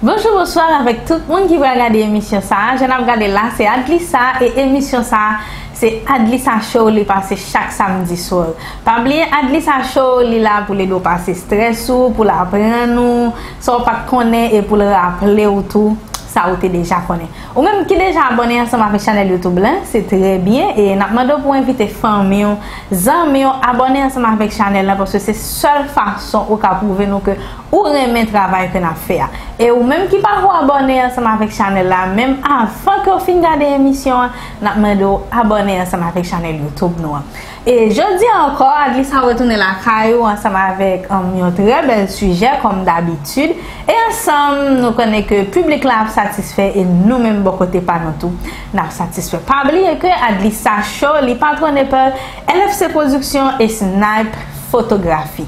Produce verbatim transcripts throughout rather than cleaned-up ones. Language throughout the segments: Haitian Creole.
Bonjou, bonswa avèk tout moun ki pral gade emisyon sa a. Jan n ap gade la, se Adlisa e emisyon sa a, se Adlisa Show, li pase chak samdi swa. Pa bliye Adlisa Show, li la pou l ede w pase estrès ou, pou l aprann ou sa w pa t konnen e pou l raple w tou sa ou te deja konnen. Ou menm ki deja abòne ansanm avèk chanèl YouTube la, se trè byen e n ap mande w pou w envite fanmi w, zanmi w, abòne ansanm avèk chanèl la paske se sèl fason ou ka pwouve nou ke ou renmen travay ke n ap fè a. E ou menm ki pako abòne ansanm avèk chanèl la, menm avan ke w fin gade emisyon an, n ap mande w abòne ansanm avèk chanèl YouTube nou an. E jodi a ankò, Adlisa retounen lakay ou ansanm avèk, um, yon trè bèl sijè kòm dabitid. E ansanm, nou konnen ke piblik la ap satisfè e nou menm bò kote pa nou tou, n ap satisfè. Pa bliye ke Adlisa Show, li patwone pa L F C Production e Snipe Fotografi.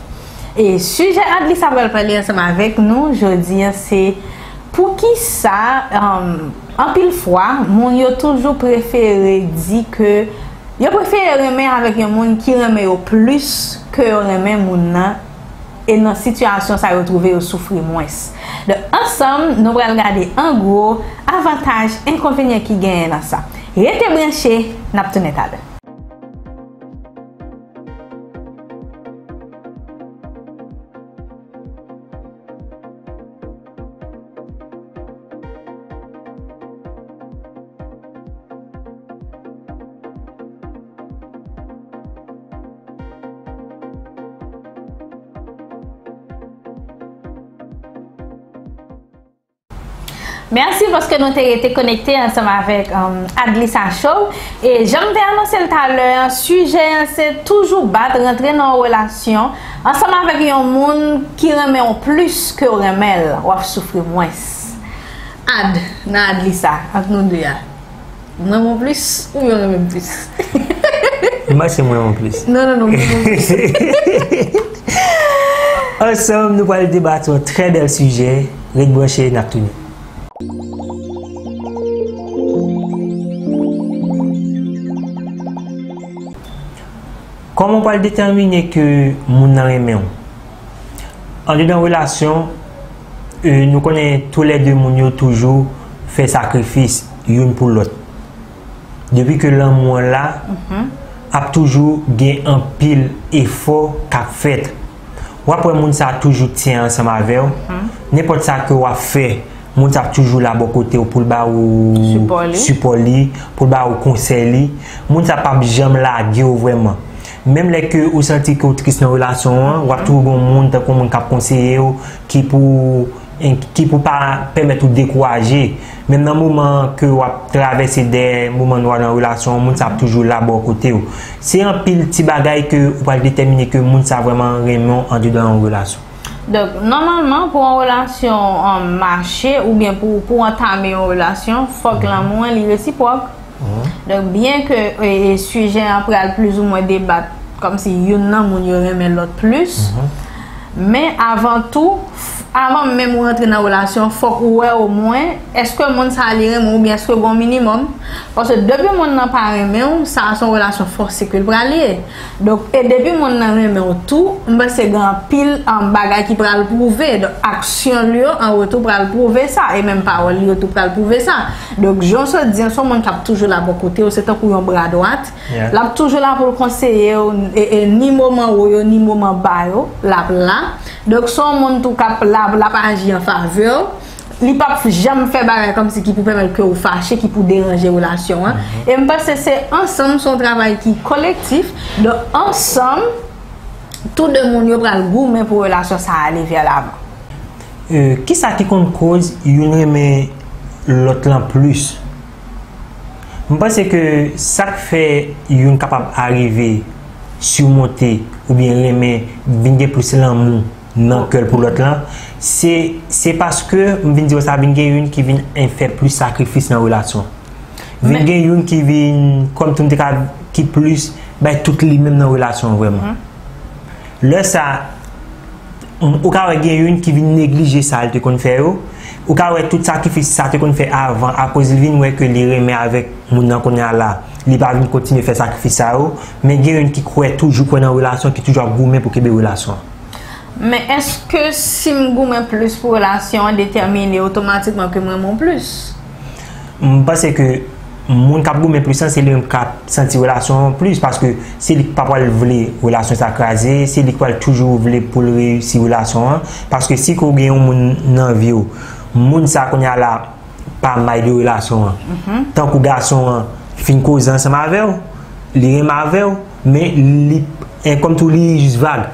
E sijè Adlisa pral pale ansanm avèk nou jodi a se poukisa, um, anpil fwa, moun yo toujou prefere di ke yo prefere renmen avèk yon moun ki renmen yo plis ke yo renmen moun nan, e nan sitiyasyon sa yo twouve yo soufri mwens. Donk, ansanm, nou pral gade an gwo avantaj, enkonvenyan ki genyen nan sa. Rete branche, n ap tounen talè. Mèsi paske nou te rete konekte ansanm avèk, um, Adlisa Show. E jan m te anonse l talè a, sijè an se toujou bat rantre nan yon relasyon ansanm avèk yon moun ki renmen w plis ke w renmen l, w ap soufri mwens. Ad, nan Adlisa, ant nou de a. Mwen renmen w plis oubyen w renmen m plis? M panse mwen renmen w plis. Non, non, non, mwen renmen w plis. Ansanm, nou pral deba sou yon trè bèl sijè. Ret branche, n ap tounen. Kòman w pral detèmine ke moun nan renmen w? Andedan relasyon, e, nou konnen toulède moun yo toujou fè sakrifis youn pou lòt. Depi ke lanmou an la, ap toujou gen anpil efò k ap fèt. W ap wè moun sa a toujou tyen ansanm avè w. Nenpòt sa ke w ap fè, moun sa ap toujou la bò kote w pou l ba ou sipò li, pou l ba ou konsèy li. Moun sa p ap janm lage w vrèman. Menm lè ke ou santi ke w tris nan relasyon an, w ap toujou gen yon moun, tankou yon moun k ap konseye w, ki pou, ki pou pa pèmèt ou dekouraje. Menm nan moman ke w ap travèse de moman nwa nan relasyon an, moun sa ap toujou la bò kote w. Se anpil ti bagay ke ou pral detèmine ke moun sa vrèman renmen w andedan yon relasyon. Donk, nòmalman, pou yon relasyon, um, mache oubyen pou, pou antame yon relasyon, fòk lanmou an li resipwòk. Donk, byen ke, e, e, sijè an pral plizoumwen debat kòmsi youn nan moun yo renmen lòt plis, men avan tou, f-, avan menm ou rantre nan relasyon, fòk ou wè omwen, èske moun sa a li renmen w oubyen èske gen yon minimòm? Paske depi moun nan pa renmen w, sa a se yon relasyon fòse ke l pral ye. Donk, e depi moun nan renmen w tou, m panse gen anpil, um, bagay ki pral pwouve. Donk, aksyon li yo, an retou, pral pwouve sa. E menm pawòl li yo tou pral pwouve sa. Donk, jan w sot di an, se yon moun k ap toujou la bò kote w, se tankou yon bra dwat. L ap toujou la pou l konseye w, e, e, ni moman wo yo, ni moman ba yo, l ap la. Donk, se yon moun tou k ap la, l ap aji an favè w. Li p ap janm fè bagay kòmsi ki pou pèmèt ke ou fache, ki pou deranje relasyon an. E m panse se ansanm, se yon travay ki kolektif. Donk, ansanm, tou de moun yo pral goumen pou relasyon sa a ale vè lavan. E, kisa ki konn koz youn renmen lòt lan plis? M panse ke sa k fè youn kapab arive simonte oubyen renmen, vin gen plis lanmou nan kè l pou lòt lan, se, se paske, m vin di w sa, vin gen youn ki vin fè plis sakrifis nan relasyon. Vin gen youn ki vin, kòm si m te ka, ki plis bay tout li menm nan relasyon an vrèman. Lè sa, ou ka wè gen youn ki vin neglije sa l te konn fè yo. Ou ka wè tout sakrifis sa te konn fè avan, akoz li vin wè ke li renmen avèk moun nan kounye a la. Li pa vin kontinye fè sakrifis sa yo. Men gen youn ki kwè, toujou kwè nan relasyon, ki toujou ap goumen pou kenbe relasyon an. Men èske si m goumen plis pou relasyon an detèmine otomatikman ke m renmen w plis? M panse ke moun k ap goumen plis lan, se li menm k ap santi relasyon an plis, paske se li k pa pral vle relasyon sa kraze, se li k pral toujou vle pou l reyisi relasyon an. Paske si ke w gen yon moun nan vi w, moun sa kounye a la pa may de relasyon an. Tankou gason an fin koze ansanm avè w, li renmen avè w, men li, e, kòmsi li jis vag.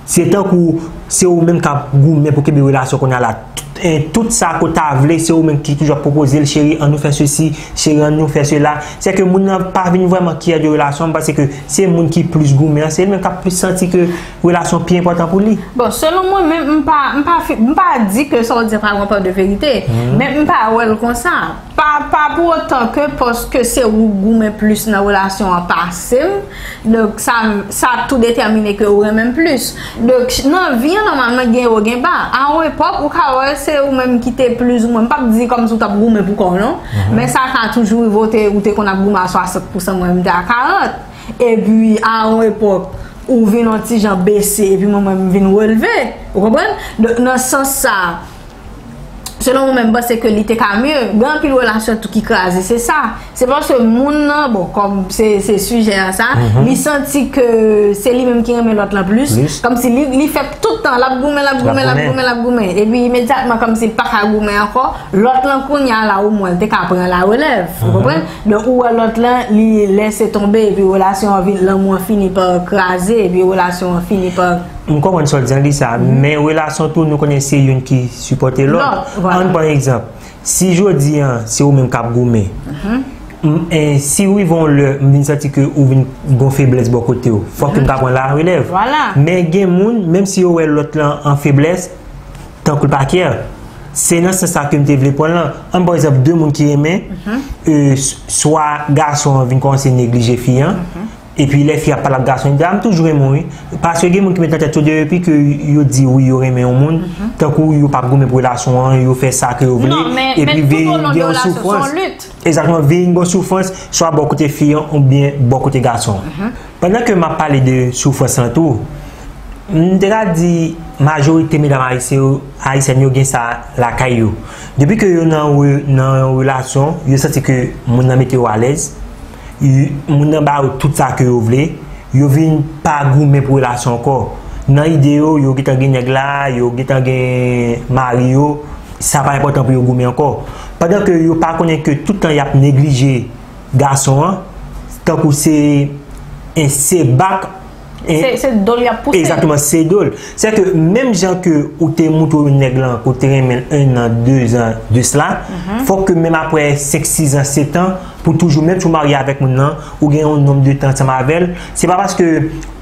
Se tankou se ou menm k ap goumen pou kenbe relasyon kounye a la. Tout, e, tout sa ke w ta vle, se ou menm ki toujou ap pwopoze l, cheri, ann nou fè sesi, cheri, ann nou fè sela. Se ke moun nan pa vin vrèman kyè de relasyon an, paske se moun ki plis goumen an, se li menm k ap plis santi ke relasyon pi enpòtan pou li. Bon, selon mwen menm, m pa, m pa, fi- m pa di ke sa w di a pa gen pa de verite, men m pa wè l konsa. Pa, pa pou otan ke paske se ou goumen plis nan relasyon an pase m, donk sa, sa tou detèmine ke ou renmen m plis. Donk, nan vi an, nòmalman, gen wo, gen ba. A yon epòk, ou ka wè se ou menm ki te plizoumwen, m p ap di kòmsi w t ap goumen pou kò w, non. Men sa ka toujou rive, ou te, ou te konn ap goumen a swasant pousan, mwen menm te a karant. Epi, a yon epòk, ou vin yon ti jan bese, epi mwen, mwen, m vin releve. Ou konprann? Donk, nan sans sa, selon mwen menm, m panse ke li te ka mye. Gen anpil relasyon tou ki kraze, se sa. Se paske moun nan, bon, kòm se, se sijè a sa, li santi ke se li menm ki renmen lòt lan plis. Kòmsi li, li fè tout tan, l ap goumen, l ap goumen, l ap goumen, l ap goumen. Epi imedyatman, kòmsi l pa ka goumen ankò, lòt lan kounye a la, omwen, l te ka pran la relèv. Ou konprann? Donk, ou wè lòt lan, li lese tonbe, epi relasyon an vin, lanmou an fini pa kraze, epi relasyon an fini pa M konprann sa w di an, Lisa, men relasyon tou, nou konnen se youn ki sipòte lòt. Lòt, vwala. Ann pran egzanp. Si jodi an, se ou menm k ap goumen, m, e, si rive yon lè, m vin santi ke ou vin gon feblès bò kote w, fòk ke m ka pran la relèv. Vwala. Men gen moun, menm si yo wè lòt lan an feblès, tankou l pa kyè. Se nan sans sa ke m te vle pran l lan. Ann pran egzanp de moun ki renmen, e, s- swa gason an vin kòmanse neglije fi an, epi lè fi a ap pale ak gason, li di, "A, m toujou renmen w, wi." Paske gen moun ki met nan tèt yo depi ke yo di wi, yo renmen yon moun, tankou yo p ap goumen pou relasyon an, yo fè sa ke yo vle, epi vin gen yon soufrans. Egzakteman, vin gen yon soufrans, swa bò kote fi an oubyen bò kote gason an. Pandan ke m ap pale de soufrans lan tou, m te ka di majorite medam ayisyen yo, ayisyèn yo gen sa lakay yo. Depi ke yo nan re- nan yon relasyon, yo santi ke moun nan mete yo alèz, y- moun nan ba yo tout sa ke yo vle, yo vin pa goumen pou relasyon ankò. Nan ide yo, yo gentan gen nèg la, yo gentan gen mari yo, sa pa enpòtan pou yo goumen ankò. Pandan ke yo pa konnen ke tout tan y ap neglije gason an, tankou se, e, se bak, e, se, se do l y ap pouse. Egzakteman, se do l. Se ke menm jan ke ou te moutre nèg lan ke w te renmen l en an, de zan de sela, fòk ke menm aprè senk, sis an, sèt an, pou toujou, menm si w marye avèk moun nan, ou gen yon nonb de tan ansanm avè l, se pa paske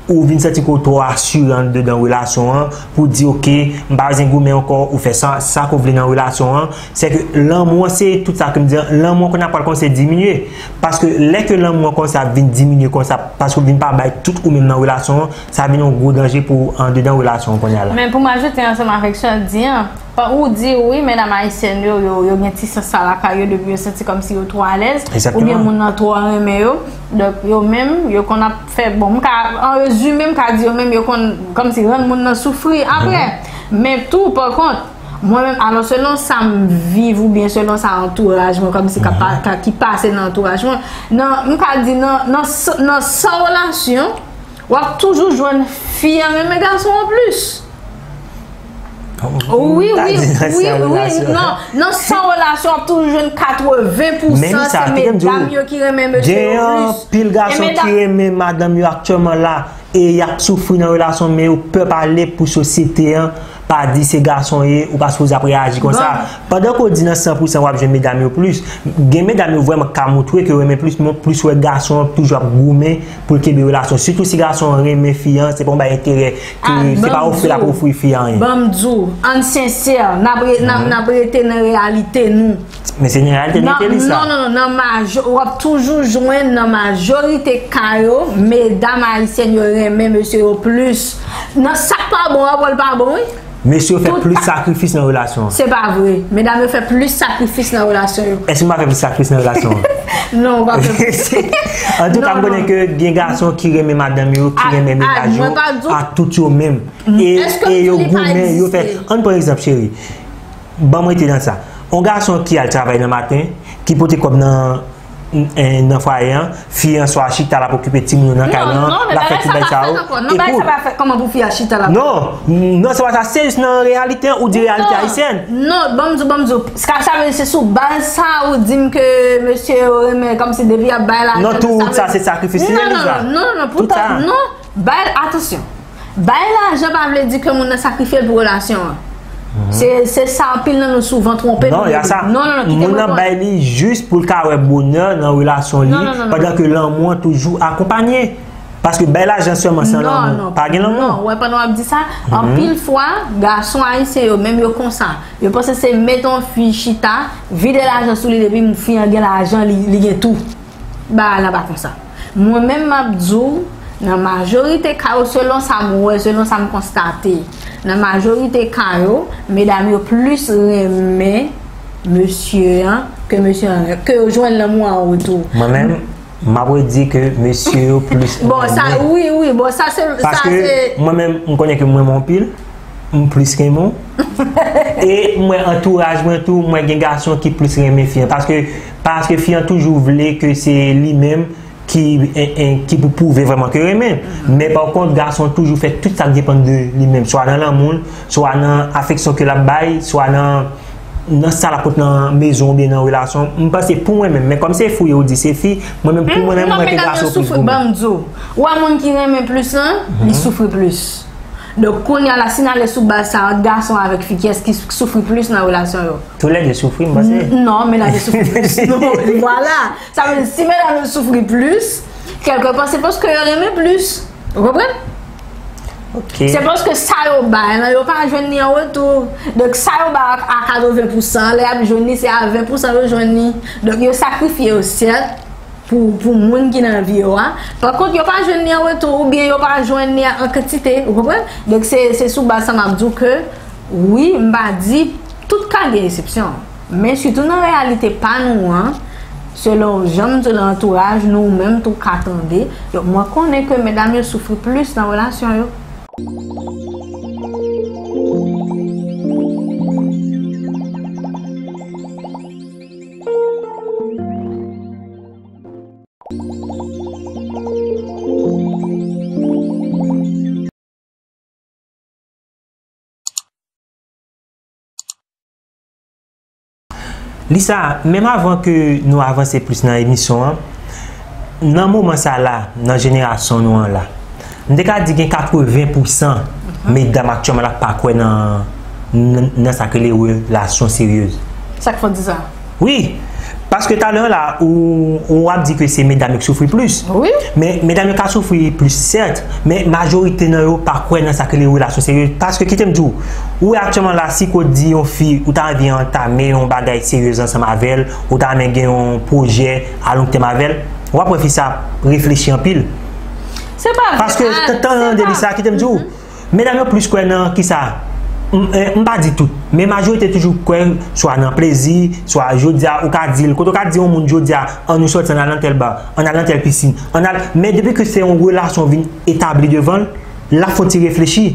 ou vin santi ke w twò asire andedan relasyon an pou di, "Oke, m pa bezwen goumen ankò," ou fè sa, sa ke w vle nan relasyon an. Se ke lanmou an, se tout sa ke m di an, lanmou an kounye a pral kòmanse diminye. Paske lè ke lanmou an konsa ap vin diminye konsa, paske w vin pa bay tout ou menm nan relasyon an, sa vin yon gwo danje pou ou andedan relasyon an kounye a la. Men pou m ajoute ansanm avèk sa w di an, pa- ou di wi, medam ayisyèn yo, yo, yo gen ti sans sa lakay yo depi yo santi kòmsi yo twò alèz, oubyen moun nan twò renmen yo. Donk, yo menm, yo konn ap fè, bon, m ka, an rezime, m ka di yo menm, yo konn kòmsi rann moun nan soufri aprè. Men tou, pa kont, mwen menm, alò, selon sa m viv oubyen selon sa antouraj mwen, kòmsi ka pa- ka- ki pase nan antouraj mwen, nan, m ka di nan, nan s- nan san relasyon, w ap toujou jwenn fi an renmen gason an plis. Wi, wi, wi, wi, non, nan san relasyon, w ap toujou jwenn katreven pousan se medam yo ki renmen mesye yo plis. Gen anpil gason ki renmen madanm yo aktyèlman la, e y ap soufri nan relasyon, men yo pè pale pou sosyete an pa di se gason ye, ou pa sipoze ap reyaji konsa. Pandan ke w di nan san pousan w ap jwenn medam yo plis, gen medam yo vrèman ka moutre ke yo renmen plis, men w plis wè gason an toujou ap goumen pou l kenbe relasyon. Sitou si gason an renmen fi an, se pa yon bagay enterè ke se pa ofri l ap ofri fi an anyen. Ban m di w, ann sensè, n ap re- n ap- n ap rete nan reyalite nou. Men se nan reyalite nou te li sa. Non, non, non, nan majo- w ap toujou jwenn nan majorite ka yo, medam ayisyèn yo renmen mesye yo plis. Nan sa k pa bon an, bon, l pa bon, wi. Mesye yo fè plis sakrifis nan relasyon an. Se pa vre. Medam yo fè plis sakrifis nan relasyon yo. Èske m pa fè plis sakrifis nan relasyon an? Non, ou pa fè. Antouka, m konnen ke gen gason ki renmen madanm yo, ki renmen mennaj yo, ak tout yo menm. E, e yo goumen, yo fè. Ann pran egzanp, cheri. Ban m rete nan sa. Yon gason ki al travay nan maten, ki pote kòb nan, nan fwaye an, fi an swa chita, l ap okipe timoun yo nan kay lan, l ap fè tout bagay sa yo. Non, bagay sa pa fèt kòman pou fi a chita la. Non, non, se pa sa, se jis nan reyalite an, ou di reyalite ayisyèn. Non, ban m di w, ban m di w, sa, sa vle di se sou baz sa ou di m ke mesye yo renmen kòmsi depi y ap bay lajan. Non, tout sa se sakrifis li ye, Lisa. Non, non, non, non, pou ta, non, bay, atansyon. Bay lajan pa vle di ke moun nan sakrifye l pou relasyon an. Se, se sa anpil nan nou souvan twonpe nou. Non, y a sa. Non, non, non, kite mwen. Moun nan bay li jis pou l ka wè bonè nan relasyon li, pandan ke lanmou an toujou akonpanye. Paske bay lajan sèlman san lanmou, pa gen lanmou. Non, non, wè, pandan w ap di sa, anpil fwa, gason ayisyen yo menm yo konsa. Yo panse se met yon fi chita, vide lajan sou li, depi fi an gen lajan, li, li gen tou. Bagay la pa konsa. Mwen menm, m ap di w, nan majorite ka yo, selon sa m wè, selon sa m konstate, nan majorite ka yo, medam yo plis renmen mesye an ke mesye an, ke yo jwenn lanmou an retou. Mwen menm, m ap redi ke mesye yo plis renmen. Bon, sa, wi, wi, bon, sa se, sa se. Paske mwen menm, m konnen ke m renmen w anpil, m plis renmen w. E m wè antouraj mwen tou, m wè gen gason ki plis renmen fi an. Paske, paske fi an toujou vle ke se li menm ki, en, en, ki pou pwouve vrèman ke renmen. Men pa kont, gason toujou fè tout sa k depann de li menm, swa nan lanmou l, swa nan afeksyon ke l ap bay, swa nan, nan sa l ap pote nan mezon oubyen nan relasyon. M panse pou mwen menm, men kòm se fi ou di se fi, mwen menm pou mwen menm, m wè ke gason plis goumen. Ban m di w, ou wè moun ki renmen plis lan, li soufri plis. Donk, kounye a la, si n ale sou baz sa, ant gason avèk fi, kiyès ki soufri plis nan relasyon yo? Toulède soufri, m panse. Non, medam yo soufri plis. Non, vwala. Sa vle di, si medam yo soufri plis, kèlkepa, se paske yo renmen plis. Ou konprann? Ok. Se paske sa yo bay lan, yo pa jwenn li an retou. Donk, sa yo bay a katreven pousan, lè y ap jwenn li, se a ven pousan yo jwenn li. Donk, yo sakrifye yo, sèt, pou, pou moun ki nan vi yo a. Pa kont, yo pa jwenn li an retou, oubyen yo pa jwenn li an kantite, ou konprann? Donk, se, se sou baz sa m ap di w ke, wi, m pa di, tout ka gen eksepsyon. Men sitou nan reyalite pa nou an, selon jan m di w nan antouraj nou, ou menm tou ka tande, donk, mwen konnen ke medam yo soufri plis nan relasyon yo. Lisa, menm avan ke nou avanse plis nan emisyon an, nan moman sa la, nan jenerasyon nou an la, m te ka di gen katreven pousan medam aktyèlman la pa kwè nan, nan, nan sa k rele relasyon seryez. Sa k fè w di sa? Wi, paske talè la, ou, ou ap di ke se medam yo k soufri plis. Wi. Men medam yo ka soufri plis, sèt, men majorite nan yo pa kwè nan sa k rele relasyon serye. Paske kite m di w, ou wè aktyèlman la, si Claude di yon fi, ou ta anvi antame yon bagay serye ansanm avè l, ou ta renmen gen yon pwojè a long tèm avè l, w ap wè fi sa ap reflechi anpil. Se pa vre. Paske, ah, tan, tan tande li sa, kite m di w, medam yo plis kwè nan kisa? M, eh, m pa di tout, men majorite toujou kwè swa nan plezi, swa jodi a, ou ka di l, kote w ka di yon moun jodi a, ann nou sòti, ann al nan tèl ba, ann al nan tèl pisin, ann al, men depi ke se yon relasyon vin etabli devan l, l ap fè w ti reflechi.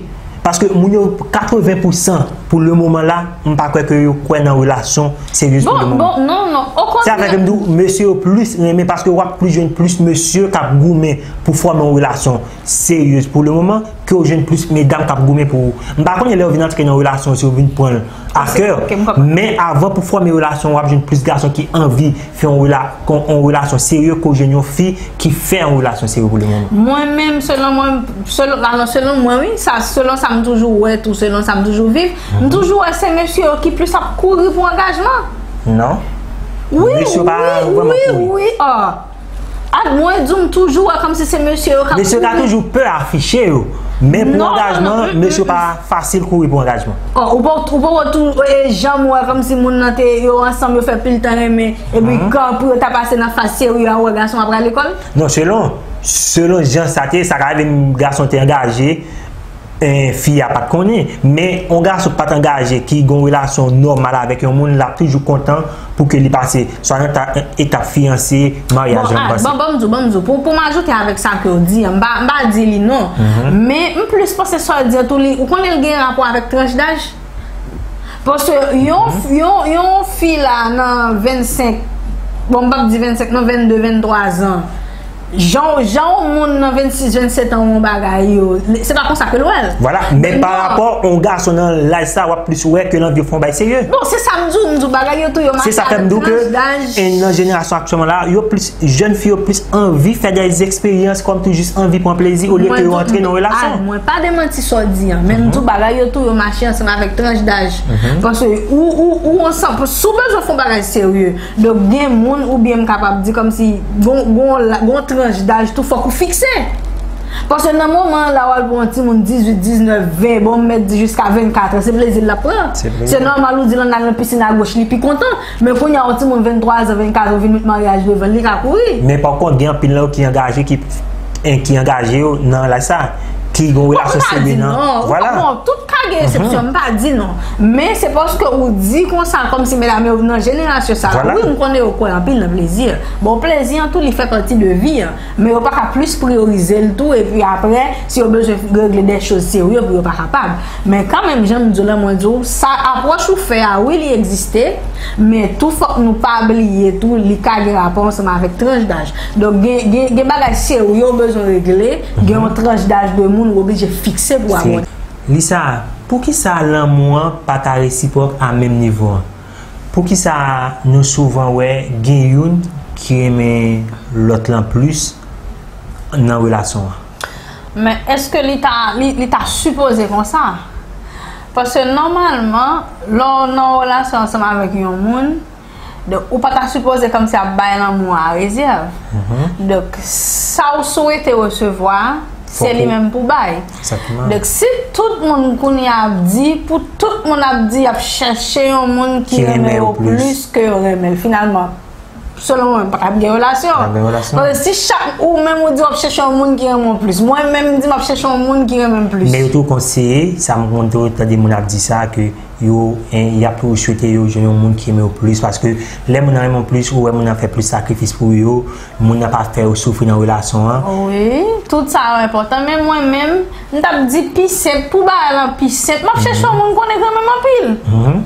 Paske moun yo, katreven pousan pou le moman la, m pa kwè ke yo kwè nan relasyon serye pou le moman. Bon, bon, non, non, okontrè. Se sa fè ke m di w, mesye yo plis renmen, paske w ap plis jwenn plis mesye k ap goumen pou fòme yon relasyon serye pou le moman, ke w jwenn plis medam k ap goumen pou ou. M pa konnen lè yo vin antre nan relasyon, si yo vin pran l a kè. Ok, m konprann. Men avan pou fòme relasyon, w ap jwenn plis gason ki anvi fè yon rela-, kon, yon relasyon serye, ke w jwenn yon fi ki fè yon relasyon serye pou le moman. Mwen menm, selon mwen, selon, alò, selon mwen, wi, sa, selon sa m toujou wè tou, selon sa m toujou viv, m toujou wè se mesye yo ki plis ap kouri pou angajman. Non. Wi, mesye yo pa vrèman kouri. Wi, wi, wi, ah. Ak mwen di w, m toujou wè kòmsi se mesye yo k ap kouri. Mesye yo ka toujou pè afiche yo. Men pou angajman, mesye yo pa fasil kouri pou angajman. Oh, ou pa, ou pa tou, e, janm wè kòmsi moun nan te, yo ansanm, yo fè pil tan renmen, epi kan pou yo ta pase nan faz serye a, ou wè gason ap rale kò l? Non, selon, selon jan sa te ye, sa ka rive m gason te angaje, eh, fi a pa t konnen, men yon gason k pa t angaje, ki gen yon relasyon nòmal avèk yon moun, l ap toujou kontan pou ke li pase swa nan ta- etap fiyanse, maryaj, Bon, jan m ah, panse. Bon, bon, m di w, bon, m di w. Pou, pou m ajoute avèk sa ke w di an, m pa, m pa di li non. Men m plis panse sa w di an tou, li, ou konnen l gen rapò avèk tranch daj. Paske yon, yon, yon fi la nan vennsenk, bon, m p ap di vennsenk non, vennde, venntwa zan. Jan, jan yon moun nan vennsis, vennset an yon bagay yo, se pa konsa ke l wè l. Vwala, men pa rapò yon gason nan laj sa, w ap plis wè ke l anvi fè yon bagay serye. Bon, se sa m di w, m di w bagay yo tou yo mache Se sa fè m di w ke tranch daj. E nan jenerasyon aktyèlman la, yo plis, jèn fi yo plis anvi fè de eksperyans kòm tou jis anvi pran plezi olye ke yo antre nan relasyon. Mwen pa demanti sa w di an, men m di w bagay yo tou yo mache ansanm avèk tranch daj. Paske ou, ou, ou ansanm, si w bezwen fè yon bagay serye, donk gen moun oubyen m kapab di kòmsi gon, gon, gon tranch daj tou fòk ou fikse. Paske nan moman an la w al pran yon timoun dizuit, diznèf, ven, bon m mèt di jiska vennkat an, se plezi l ap pran. Se nòmal ou di l ann al nan pisin agoch li pi kontan. Men kounye a yon timoun venntwa zan, vennkat zan vin met maryaj devan l, li ka kouri. Men pa kont gen anpil nan yo ki angaje, ki, en, ki angaje yo nan laj sa, ki gen yon relasyon serye nan. Vwala. Bon, tout ka gen eksepsyon, m pa di non. Men se paske ou di konsa kòmsi medam yo nan jenerasyon sa. Wi, m konnen yo kwè anpil nan plezi. Bon, plezi an tou li fè pati de vi an. Men yo pa ka plis priyorize l tou, epi apre, si yo bezwen regle de choz serye pou yo pa kapab. Men kanmenm, jan m di w la, mwen di w, sa apwòch ou fè a, wi, li egziste, men tou fòk nou pa bliye tou, li ka gen rapò ansanm avèk tranch daj. Donk, gen, gen, gen bagay serye ou bezwen regle, gen yon tranch daj de moun ou oblije fikse pou abòde. Lisa, poukisa lanmou an pa ka resipwòk a menm nivo an? Poukisa nou souvan wè gen youn ki renmen lòt lan plis nan relasyon an? Men èske li ta, li, li ta sipoze konsa? Paske nòmalman, lè w nan yon relasyon ansanm avèk yon moun, donk ou pa ta sipoze kòmsi ap bay lanmou a rezèv. Donk sa w swete resevwa, se li menm pou bay. Donk si tout moun kounye a ap di, pou tout moun ap di y ap chèche yon moun ki renmen yo plis ke yo renmen l, finalman, selon mwen, pa t ap gen relasyon. Paske si chak ou menm ou di w ap chèche yon moun ki renmen w plis, mwen menm m di m ap chèche yon moun ki renmen m plis. Men yo tou konseye, sa m konn tou tande moun ap di sa, ke yo, en, y ap toujou swete yo jwenn yon moun ki renmen yo plis, paske lè moun nan renmen w plis, ou wè moun nan fè plis sakrifis pou yo, moun nan pa fè yo soufri nan relasyon an. Wi, tout sa yo enpòtan, men mwen menm, m t ap di pi senp, pou bagay lan pi senp, m ap chèche yon moun konnen k renmen m anpil,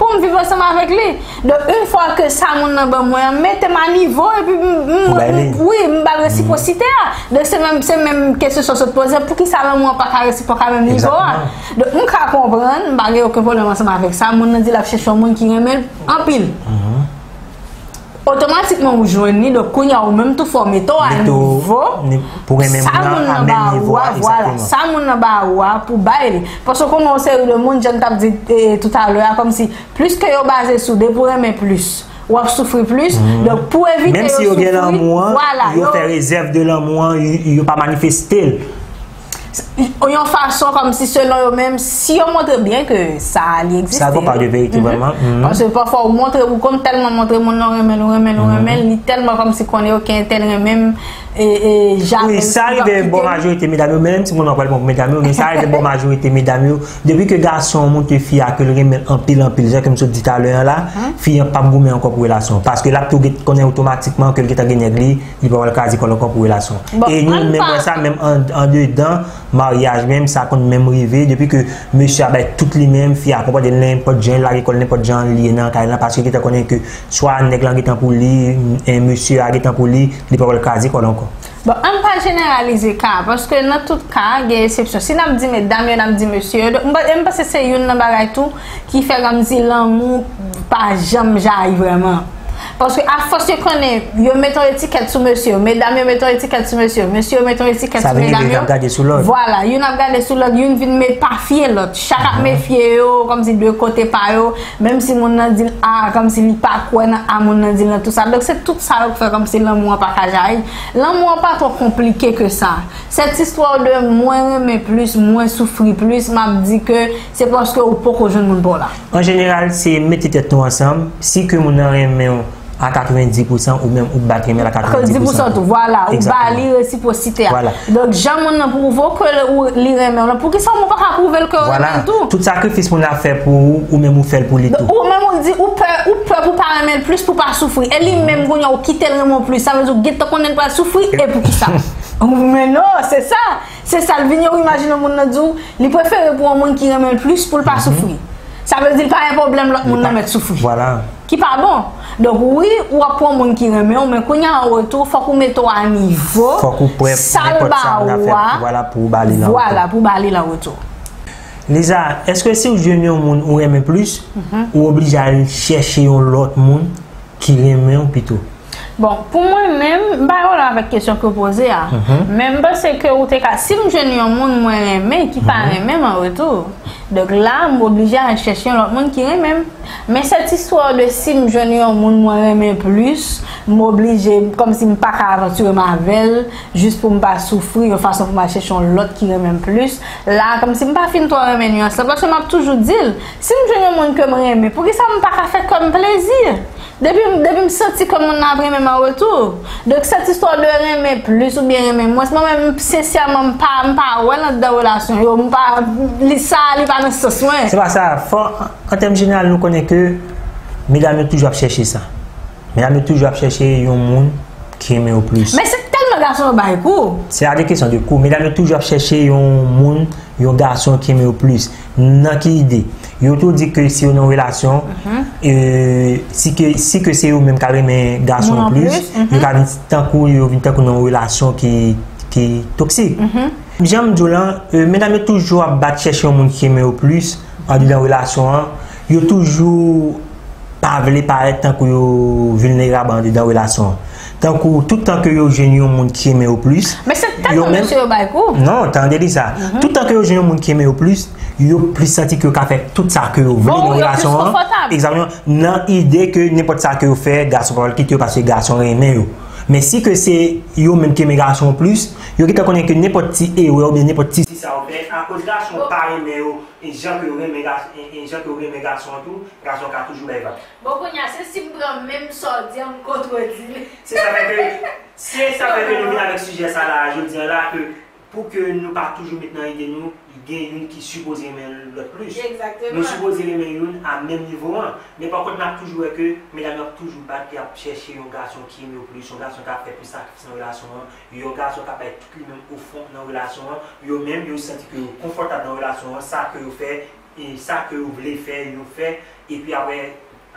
pou m viv ansanm avèk li. Donk, yon fwa ke sa moun nan ban mwen an, mete m a nivo, epi m, m, m, wi, m ba l resipwosite a. Donk, se menm, se menm kesyon sa w sot poze, poukisa lanmou an pa ka resipwòk a menm nivo a? Donk, m ka konprann, m pa gen okenn pwoblèm ansanm avèk sa. Moun nan di l ap chèche yon moun ki renmen l anpil. Otomatikman, ou jwenn li, donk, kounye a, ou menm tou fò w mete w a nivo sa moun nan ba ou a, vwala, sa moun nan ba ou a pou bay li. Paske w konnen yon seri de moun, jan m t ap di toutalè a, kòmsi plis ke yo baze sou de pou renmen plis, w ap soufri plis. Donk, pou evite yo soufri, vwala, yo fè rezèv de lanmou an, yo pa manifeste l. Yon fason kòmsi selon yo menm, si yo montre byen ke sa a li egziste. Sa gon pa de verite vrèman. Paske pafwa ou montre, ou konn tèlman montre moun nan renmen l, ou renmen l, ou renmen l, li tèlman kòmsi konnen oke entèl renmen m, e, e, jamè. Wi, sa rive bò majorite medam yo, menm si moun nan pral bon pou medam yo, men sa rive bò majorite medam yo, depi ke gason an montre fi a ke l renmen l anpil, anpil, jan ke m sot di talè an la, fi an p ap goumen ankò pou relasyon. Paske l ap tou gen, konnen otomatikman ke l gentan gen nèg li, li pa pral kraze kò l ankò pou relasyon. E nou menm wè sa, menm an, andedan maryaj menm, sa konn menm rive, depi ke mesye a bay tout li menm, fi a konpòte l nenpòt jan, l lage kò l nenpòt jan li ye nan kay lan, paske gentan konnen ke swa nèg lan gentan pou li, e mesye a gentan pou li, li pa pral kraze kò l ankò. Bon, ann pa jeneralize ka, paske nan tout ka, gen eksepsyon. Si n ap di medam yo, n ap di mesye yo, donk, m pa, m panse se youn nan bagay tou ki fè kòmsi lanmou pa janm jayi vrèman. Paske afòs yo konnen, yo mete yon etikèt sou mesye yo, medam yo mete yon etikèt sou mesye yo, mesye yo mete yon etikèt sou medam yo. Vwala, youn ap gade sou lòt, youn vin mefye lòt. Chak ap mefye yo, kòmsi de kote pa yo, menm si moun nan di l A, kòmsi li pa kwè nan A moun nan di l nan, tou sa. Donk, se tout sa yo k fè kòmsi lanmou an pa ka jayi. Lanmou an pa twò konplike ke sa. Cette histoire de mwen renmen plis, mwen soufri plis, m ap di ke se paske ou poko jwenn moun pa w la. An jeneral, se mete tèt nou ansanm. Si ke moun nan renmen w a katrevenndis pousan, ou menm ou bat renmen l a katrevenndis pousan tou. Vwala, ou ba li resipwosite a. Donk, jan moun nan pwouve w ke li renmen w lan, poukisa ou menm ou pa ka pwouve l ke w renmen l tou? Tout sakrifis moun nan ap fè pou ou, ou menm ou fè l pou li tou. Ou menm ou di ou pè, ou pè pou pa renmen l plis, pou pa soufri. E li menm kounye a ou kite l renmen w plis. Sa vle di ou gentan konnen l pral soufri, e poukisa? Men non, se sa. Se sa l vini, ou imajine moun nan di w, li prefere pou yon moun ki renmen l plis pou l pa soufri. Sa vle di l pa gen pwoblèm lòt moun nan mèt soufri. Ki pa bon. Donk, wi, w ap pran moun ki renmen w, men kounye a an retou, fòk ou mete w a nivo sa l ba ou a. Vwala, pou w ba li l an retou. Liza, èske si w jwenn yon moun ou renmen plis, ou oblije al chèche yon lòt moun ki renmen w pito? Bon, pou mwen menm, m pa gen pwoblèm avèk kesyon ke w poze a. Men m panse ke ou te ka, si m jwenn yon moun mwen renmen ki pa renmen m an retou, donk la, m oblije al chèche yon lòt moun ki renmen m. Men sèt istwa de si m jwenn yon moun mwen renmen plis, m oblije, kòmsi m pa ka avantire m avè l, jis pou m pa soufri, yon fason pou m al chèche yon lòt ki renmen m plis. La, kòmsi m pa fin twò renmen nyans lan, paske m ap toujou di l, si m jwenn yon moun ke m renmen, poukisa m pa ka fè kè m plezi? Depi, depi m santi ke moun nan ap renmen m an retou. Donk, sèt istwa de renmen plis oubyen renmen mwens, mwen menm, sensèman, m pa, m pa wè l anndan relasyon yo. M pa, li sa, li pa nan sans mwen. Se pa sa. Fò, an tèm jeneral, nou konnen ke medam yo toujou ap chèche sa. Medam yo toujou ap chèche yon moun ki renmen yo plis. Men se tèlman gason yo bay kou. Se pa de kesyon de kou. Medam yo toujou ap chèche yon moun, yon gason ki renmen yo plis. Nan ki ide? Yo tou di ke si yo nan yon relasyon, e, si ke, si ke se yo menm k ap renmen gason yo plis, yo ka vin tankou, yo vin tankou nan yon relasyon ki, ki toksik. Jan m di w lan, e, medam yo toujou ap bat chèche yon moun ki renmen yo plis andedan relasyon an. Yo toujou pa vle parèt tankou yo vilnerab andedan relasyon an. Tankou, tout tan ke yo jwenn yon moun ki renmen yo plis, men se tèlman mesye yo bay kou. Non, tande li sa. Tout tan ke yo jwenn yon moun ki renmen yo plis, yo plis santi ke yo ka fè tout sa ke yo vle nan relasyon an. Egzakteman. Nan ide ke nenpòt sa ke yo fè, gason pa pral kite yo paske gason renmen yo. Men si ke se yo menm ki renmen gason an plis, yo gentan konnen ke nenpòt ti erè oubyen nenpòt ti, si sa yo fè, akoz gason pa renmen yo, e jan ke yo renmen gason, e, e jan ke yo renmen gason an tou, gason an ka toujou bay vag. Bon, kounye a, se si m pran menm sa w di an, m kontredi l. Se sa fè ke, se sa fè ke nou vin avèk sijè sa la, jodi a la, ke pou ke nou pa toujou met nan ide nou, gen youn ki sipoze renmen lòt plis. Egzakteman. Nou sipoze renmen youn a menm nivo an. Men pa kont, n ap toujou wè ke medam yo ap toujou bat, y ap chèche yon gason ki renmen yo plis, yon gason k ap fè plis sakrifis nan relasyon an, yon gason k ap bay tout li menm o fon nan relasyon an. Yo menm, yo santi ke yo konfòtab nan relasyon an, sa ke yo fè, e sa ke yo vle fè, yo fè. Epi apre,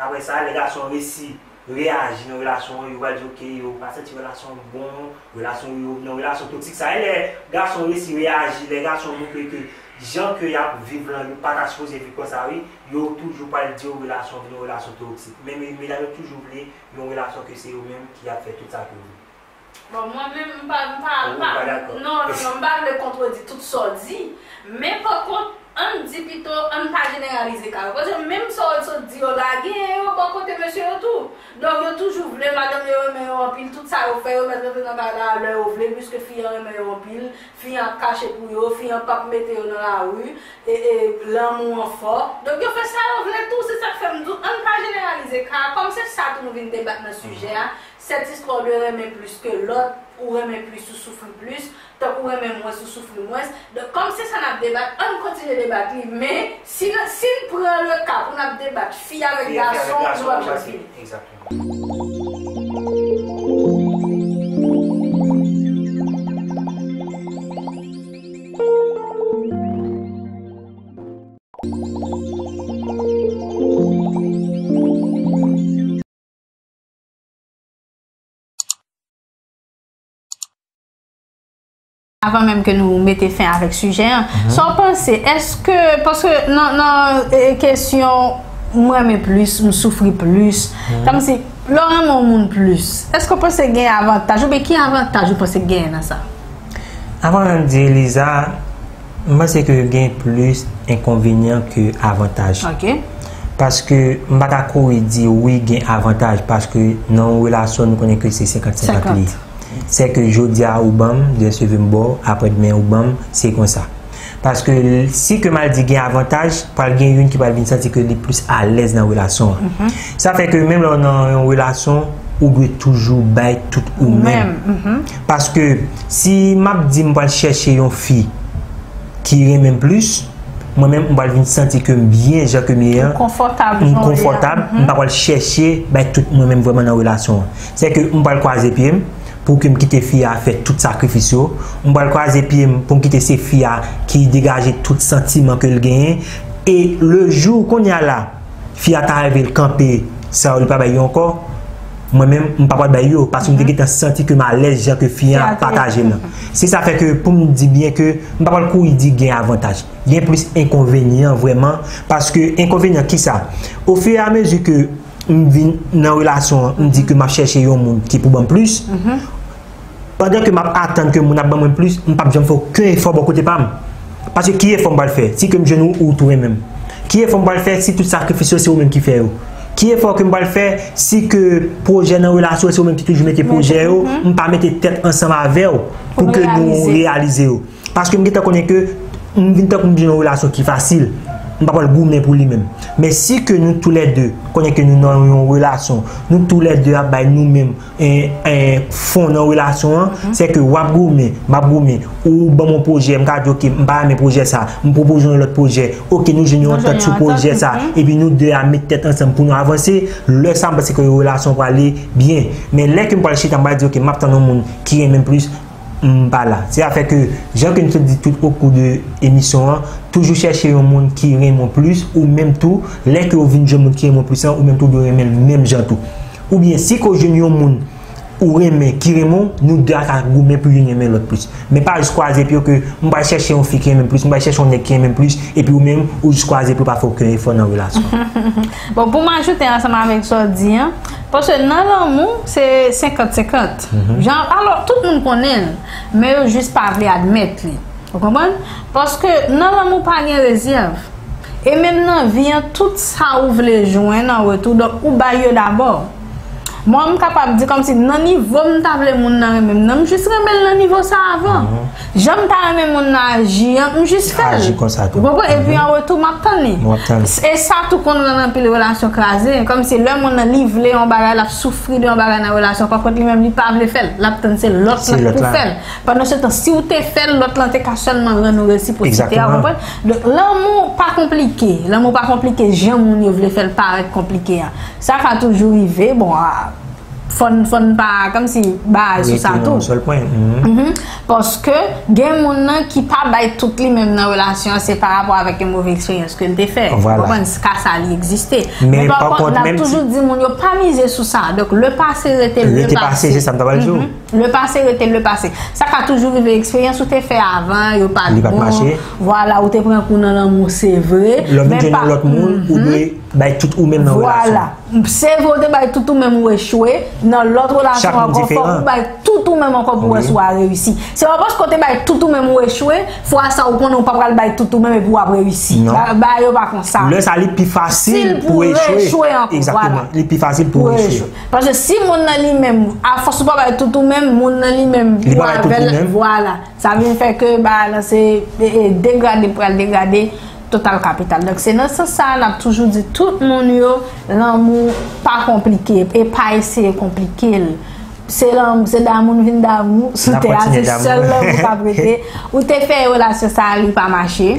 apre sa, lè gason an resi reyaji nan relasyon an, yo pral di, oke, yo pa santi relasyon an bon, relasyon yo nan relasyon toksik sa. E lè gason an resi reyaji, lè gason an montre ke jan ke y ap viv lan, yo pa ta sipoze viv konsa, wi, yo toujou pral di w relasyon an vin yon relasyon toksik. Men, men, medam yo toujou vle yon relasyon ke se yo menm ki ap fè tout sa ke yo vle. Bon, mwen menm, m pa, m pa, m pa, non, non, non, m pa vle kontredi tout sa w di. Men pa kont, ann di pito, ann pa jeneralize ka yo. Paske menm sa w sot di yo la, genyen yo bò kote mesye yo tou. Donk, yo toujou vle, madanm yo renmen yo anpil, tout sa yo fè, yo mèt rantre nan kay la lè yo vle, piske fi an renmen yo anpil, fi an ap kache pou yo, fi an p ap mete yo nan lari, e, e, lanmou an fò. Donk, yo fè sa yo vle tou, se sa k fè m di w, ann pa jeneralize ka, kòm se sa tou nou vin debat nan sijè a. Sèt istwa w de renmen plis ke lòt, ou renmen plis, ou soufri plis, tank ou renmen mwens, ou soufri mwens. Donk, kòm se sa n ap debat, ann kontinye debat li. Men, si n, si n pran le ka pou n ap debat fi avèk gason, nou p ap janm fini. Avan menm ke nou mete fen avèk sijè an, sa w panse, èske, paske nan, nan, e, kesyon mwen renmen plis, m soufri plis, kòmsi, lè w renmen yon moun plis, èske w panse gen avantaj, oubyen ki avantaj ou panse genyen nan sa? Avan menm di Eliza, m panse ke gen plis enkonvenyan ke avantaj. Ok. Paske m pa ta kouri di wi gen avantaj, paske nan yon relasyon nou konnen ke se senkant senkant li ye. Sèke jodi a ou ban m, demen si Dye vle m ba w, aprè demen ou ban m, se konsa. Paske si ke m al di gen avantaj, pral gen youn ki pral vin santi ke li plis alèz nan relasyon an. Sa fè ke menm lè w nan yon relasyon, ou dwe toujou bay tout ou menm. Paske si m ap di m pral chèche yon fi ki renmen m plis, mwen menm m pral vin santi ke m byen jan ke m ye an, m konfòtab, m pa pral chèche bay tout mwen menm vrèman nan relasyon an. Se ke m pral kwaze pye m, pou ke m kite fi a fè tout sakrifis yo. M pral kwaze pye m pou m kite se fi a ki degaje tout santiman ke l genyen. E le jou, kounye a la, fi a ta rive l kanpe sa yo, li pa bay yo ankò, mwen menm, m pa pral bay yo, paske m te gentan santi ke m alèz jan ke fi a pataje l lan. Se sa fè ke pou m di byen ke m pa pral kouri di gen avantaj. Gen plis enkonvenyan vrèman, paske enkonvenyan ki sa? Ofiramezi ke m vin nan relasyon an, m di ke m ap chèche yon moun ki pou ban m plis. Pandan ke m ap atann ke moun ap ban mwen plis, m p ap janm fè okenn efò bò kote pa m. Paske ki efò m pral fè si ke m jwenn ou, ou tou renmen m? Ki efò m pral fè si tout sakrifis yo se ou menm ki fè yo? Ki efò ke m pral fè si ke pwojè nan relasyon se ou menm ki toujou mete pwojè yo, m pa mete tèt ansanm avè w pou ke nou reyalize yo? Paske m gentan konnen ke m vin tankou m vin yon relasyon ki fasil. M pa pral goumen pou li menm. Men si ke nou toulède konnen ke nou nan yon relasyon, nou toulède ap bay nou menm, en, en, fon nan relasyon an, se ke w ap goumen, m ap goumen, ou ban m yon pwojè, m ka di, oke, m pa renmen pwojè sa, m pwopoze yon lòt pwojè, oke, nou jwenn yon antant sou pwojè sa, epi nou de a met tèt ansanm pou nou avanse, lè sa m panse ke yon relasyon prale byen. Men lè ke m pral chita, m pral di, oke, m ap tann yon moun ki renmen m plis, m pa la. Se sa fè ke, jan ke m te di tout okou de emisyon an, toujou chèche yon moun ki renmen w plis, ou menm tou, lè ke w vin jwenn moun ki renmen w plis lan, ou menm tou dwe renmen l menm jan tou. Oubyen, si ke w jwenn yon moun ou renmen ki renmen w, nou de a ka goumen pou youn renmen lòt plis. Men pa jis kwaze pye w ke m pral chèche yon fi ki renmen m plis, m pral chèche yon nèg ki renmen m plis, epi ou menm, ou jis kwaze pye w, pa fè okenn efò nan relasyon an. Bon, pou m ajoute ansanm avèk sa w di an, paske nan lanmou, se senkant senkant. Jan, alò, tout moun konnen l, men yo jis pa vle admèt li. Ou konprann? Paske nan lanmou pa gen rezèv. E menm nan vi an, tout sa ou vle jwenn an retou, donk ou bay yo dabò. Mwen, m kapab di kòmsi nan nivo m ta vle moun nan renmen m nan, m jis renmen l nan nivo sa avan. Jan m ta renmen moun nan aji an, m jis fè l. Aji konsa tou. Ou konprann? Epi an retou, m ap tann li. M ap tann. E sa tou konn rann anpil relasyon kraze. Kòmsi lè moun nan li vle yon bagay, l ap soufri de yon bagay nan relasyon, pa kont li menm li pa vle fè l. L ap tann se lòt lan pou fè l. Pandan se tan, si w te fè l, lòt lan te ka sèlman rann ou resipwosite a, ou konprann? Donk, lanmou pa konplike. Lanmou pa konplike jan moun yo vle fè l parèt konplike an. Sa ka toujou rive, bon, a, fò n, fò n pa, kòmsi, ba sou sa tou. Paske gen moun nan ki pa bay tout li menm nan relasyon an, se pa rapò avèk yon move eksperyans ke l te fè. Ou konprann? Ka sa li egziste. Men pa kont, n ap toujou di moun yo pa mize sou sa. Donk, le pase rete le pase. Se sa m ta pral di w. Le pase rete le pase. Sa ka toujou rive, eksperyans ou te fè avan, yo pa t bon. Vwala, ou te pran kou nan lanmou, se vre. Lè w vin jwenn yon lòt moun, ou dwe bay tout ou menm nan relasyon. Vwala. Se vre, ou te bay tout ou menm, ou echwe. Nan lòt relasyon ankò, fòk ou bay tout ou menm ankò pou wè si w a reyisi. Se pa paske w te bay tout ou menm, ou echwe, fwa sa ou konnen ou pa pral bay tout ou menm epi w ap reyisi. Bagay yo pa konsa. Lè sa, li pi fasil pou w echwe. Egzakteman. Li pi fasil pou w echwe. Paske si moun nan li menm, afòs ou pa bay tout ou menm, moun nan li menm, li pa bay tout li menm, vwala. Sa vin fè ke bagay lan se, e, e, degrade, pral degrade total kapital. Donk, se nan sans sa a, n ap toujou di tout moun yo, lanmou pa konplike, e pa eseye konplike l. Se lanmou, se damou n vin damou sou tè a, se sèl lanmou k ap rete. Ou te fè relasyon sa a, li pa mache.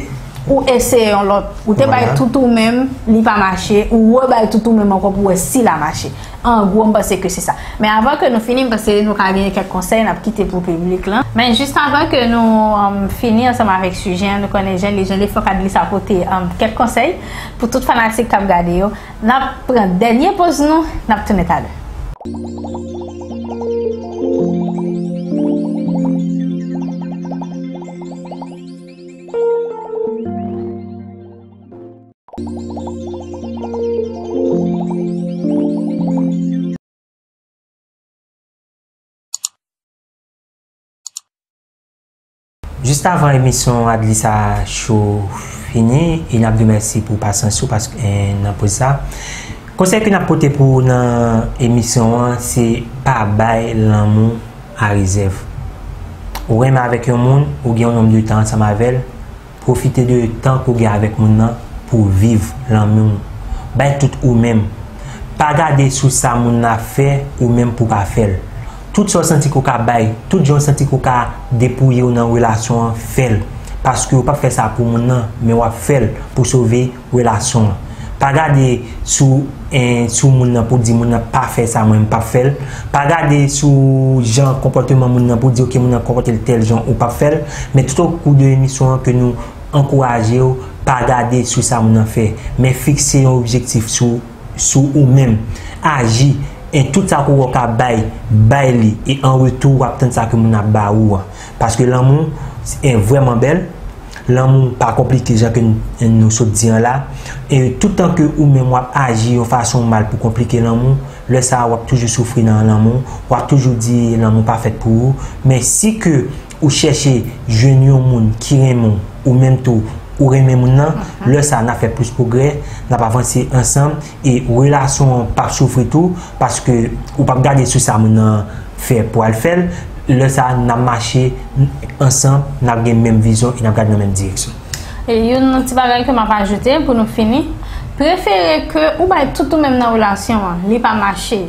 Ou eseye yon lòt. Ou te bay tout ou menm, li pa mache. Ou rebay tout ou menm ankò pou wè si l a mache. An gwo, m panse ke se sa. Men avan ke nou fini, m panse nou ka genyen kèk konsèy n ap kite pou piblik lan. Men jis avan ke nou, um, fini ansanm avèk sijè an, nou konnen jan li, jan li fòk Adlisa pote, um, kèk konsèy pou tout fanatik k ap gade yo. N ap pran dènye poz nou, n ap tounen talè. Jis avan emisyon Adlisa Show fini, e n ap di w mèsi pou pasyans ou, paske, eh, nan poz sa. Konsèy ke n ap pote pou w nan emisyon an, se pa bay lanmou a rezèv. Ou renmen avèk yon moun, ou gen yon nonm de tan ansanm avè l, Pwofite de tan ke w gen avèk moun nan pou w viv lanmou. Bay tout ou menm. Pa gade sou sa moun nan ap fè ou menm pou w pa fè l. Tout sa w santi ke w ka bay, tout jan w santi ke w ka depouye w nan relasyon an, fè l. Paske w p ap fè sa pou moun nan, men w ap fè l pou sove relasyon an. Pa gade sou, eh, sou moun nan pou di moun nan pa fè sa, mwen m p ap fè l. Pa gade sou jan konpòteman moun nan pou di, ok, moun nan konpòte l tèl jan, ou p ap fè l. Men tout o kou de emisyon an ke nou ankouraje w, pa gade sou sa moun nan fè, men fikse yon objektif sou, sou ou menm. Aji, e tout sa ke w ka bay, bay li, e an retou, w ap tann sa ke moun nan ap ba ou an. Paske lanmou, e vrèman bèl, lanmou pa konplike jan ke n-, nou sot di an la. E toutan ke ou menm w ap aji yon fason mal pou konplike lanmou, lè sa a w ap toujou soufri nan lanmou, w ap toujou di lanmou pa fèt pou ou. Men si ke ou chèche jwenn yon moun ki renmen w, ou menm tou, ou renmen moun nan, lè sa a n ap fè plis pwogrè, n ap avanse ansanm, e relasyon an p ap soufri tou, paske ou p ap gade sou sa moun nan fè pou al fè l, lè sa a n ap mache ansanm, n ap gen menm vizyon e n ap gade nan menm direksyon. E youn nan ti bagay ke m ap ajoute pou nou fini, prefere ke ou bay tout ou menm nan relasyon an, li pa mache.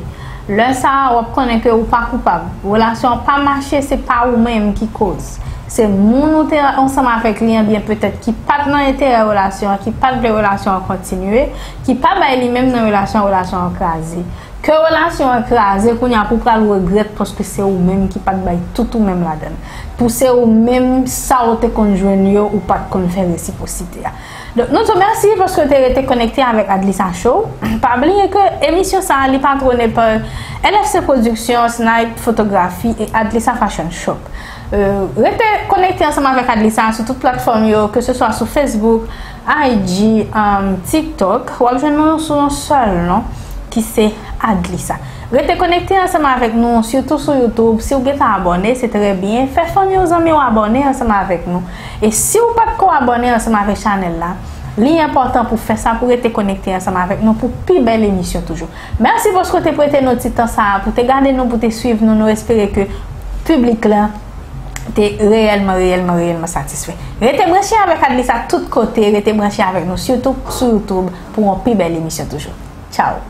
Lè sa a, w ap konnen ke ou pa koupab. Relasyon an pa mache, se pa ou menm ki koz. Se moun ou te ansanm avèk li an, byen petèt ki pa t nan enterè relasyon an, ki pa t vle relasyon an kontinye, ki pa bay li menm nan relasyon an, relasyon an kraze. Ke relasyon an kraze, kounye a pou pral regrèt paske se ou menm ki pa t bay tout ou menm ladan l. Pou se ou menm, sa w te konn jwenn yo, ou pa t konn fè resipwosite a. Donk, nou di w mèsi paske w te rete konekte avèk Adlisa Show. Pa bliye ke emisyon sa a, li patwone pa L F C Production, Snipe Fotografi e Adlisa Fashion Shop. Euh, rete konekte ansanm avèk Adlisa sou tout platfòm yo, ke se swa sou Facebook, I G, um, TikTok. W ap jwenn nou sou yon sèl non, ki se Adlisa. Rete konekte ansanm avèk nou, sitou sou YouTube. Si w gentan abòne, se trè byen. Fè fanmi w, zanmi w abòne ansanm avèk nou. E si w pa t ko abòne ansanm avèk chanèl la, li enpòtan pou fè sa, pou rete konekte ansanm avèk nou pou pi bèl emisyon toujou. Mèsi paske w te prete nou ti tan sa a, pou te gade nou, pou te swiv nou. Nou espere ke piblik la te reyèlman, reyèlman, reyèlman satisfè. Rete branche avèk Adlisa tout kote, rete branche avèk nou, sitou sou YouTube, pou yon pi bèl emisyon toujou. Tchao!